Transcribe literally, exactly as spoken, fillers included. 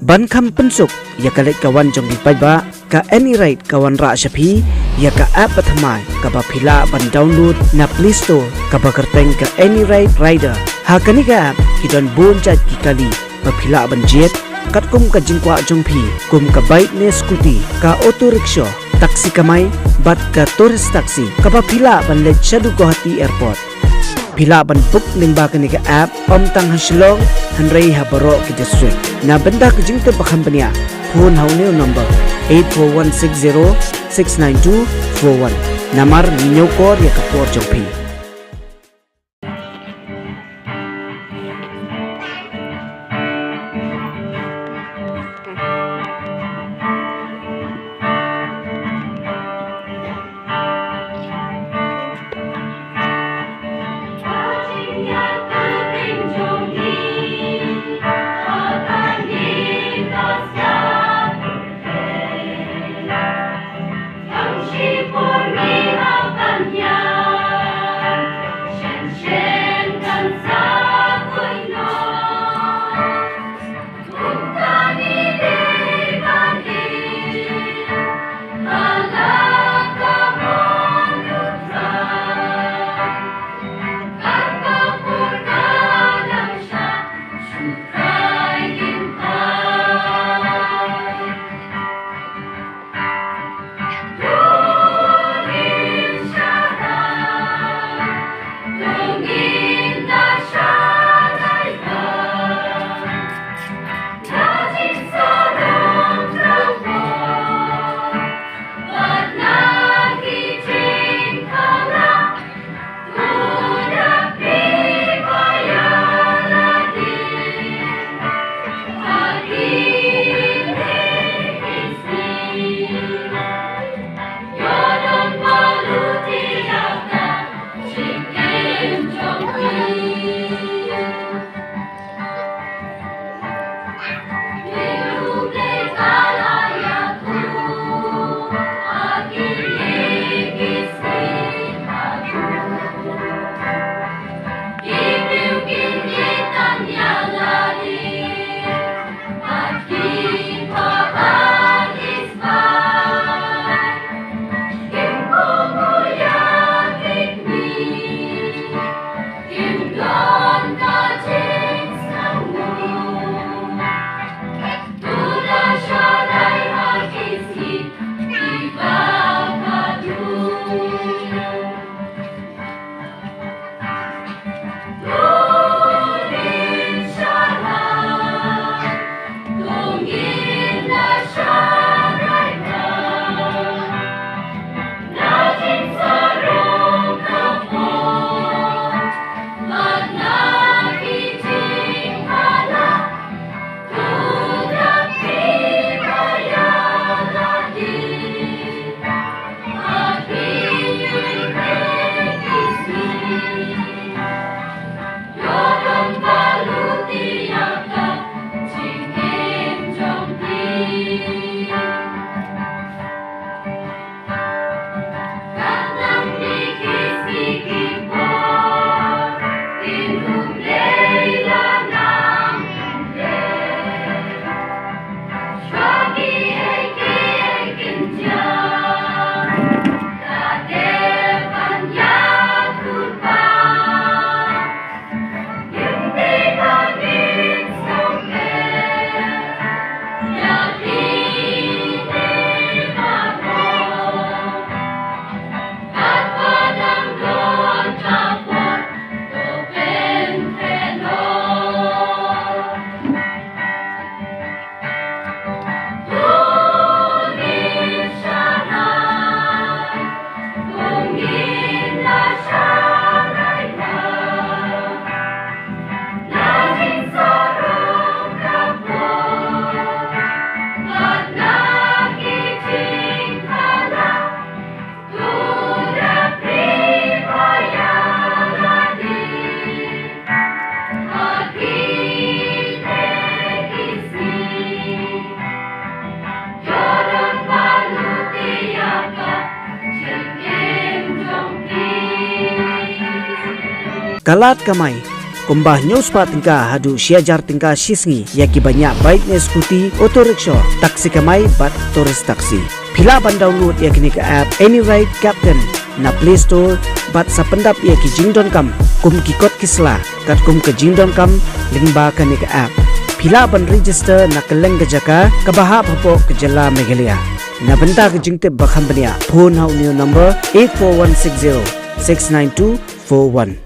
Ban kham pynsuk ïa ka leit ka wan jong ki paidbah, ka Any Ride ka wanrah sha phi ïa ka app bathymmai kaba phi lah ban download na Play Store kaba kyrteng ka Any Ride Rider. Ha kane ka app ki don bun jait ki kali ba phi lah ban jied, katkum ka jingkwah jong phi, kum ka bike ne scooty, ka auto rickshaw, taxi kamai, bad ka tourist taxi kaba phi lah ban leit shaduh Guwahati Airport. Phi lah ban book lyngba kane ka app, ym tang ha Shillong hynrei ha baroh ki district. Na bynta ka jingtip ba kham bniah, phone ha une u number eight four one six zero six nine two four one. Namar ngi ñiewkor ïa ka por jong phi. Ka lad kamai. kumba hynñiew spah tyngka haduh shi hajar tyngka shi sngi ïa kiba ñiah bike ne scooty, auto rickshaw, taxi kamai bad tourist taxi. Phi lah ban download ïa kane ka app Any Ride Captain na Play Store bad sa pyndap ïa ki jingdonkam kum ki kot ki sla katkum ka jingdonkam lyngba kane ka app. Phi lah ban register na kylleng ka jaka kaba hap hapoh ka jylla Meghalaya. Na bynta ka jingtip ba kham bniah, phone ha une u number eight four one six zero six nine two four one.